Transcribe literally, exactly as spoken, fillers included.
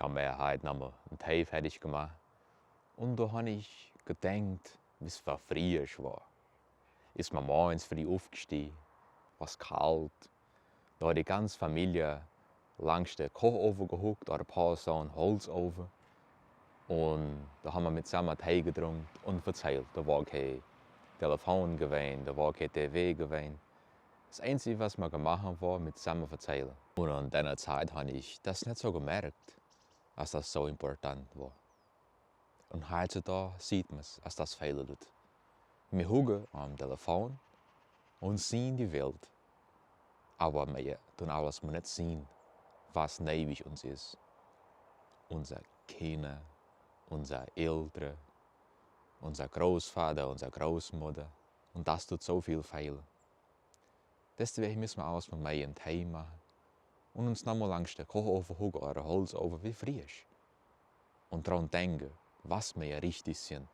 Haben wir halt nochmal einen Tee fertig gemacht. Und da habe ich gedacht, wie es war früher war. Ist man morgens früh aufgestiegen, war es kalt. Da hat die ganze Familie langs den Kochofen gehockt, oder ein paar so einen Holzofen. Und da haben wir zusammen Tee getrunken und erzählt. Da war kein Telefon gewesen, da war kein T V gewesen. Das Einzige, was wir gemacht haben, war mit zusammen erzählen. Und an der Zeit habe ich das nicht so gemerkt, dass das so important war. Und heutzutage sieht man es, dass das fehlt. Wir hocken am Telefon und sehen die Welt. Aber wir tun alles, was wir nicht sehen, was neben uns ist. Unsere Kinder, unsere Eltern, unser Großvater, unsere Großmutter. Und das tut so viel fehlen. Deswegen müssen wir alles mit mehr in Tee machen und uns nochmal langs den Kochofen hocken oder Holzofen wie früher. Und daran denken, was wir richtig sind.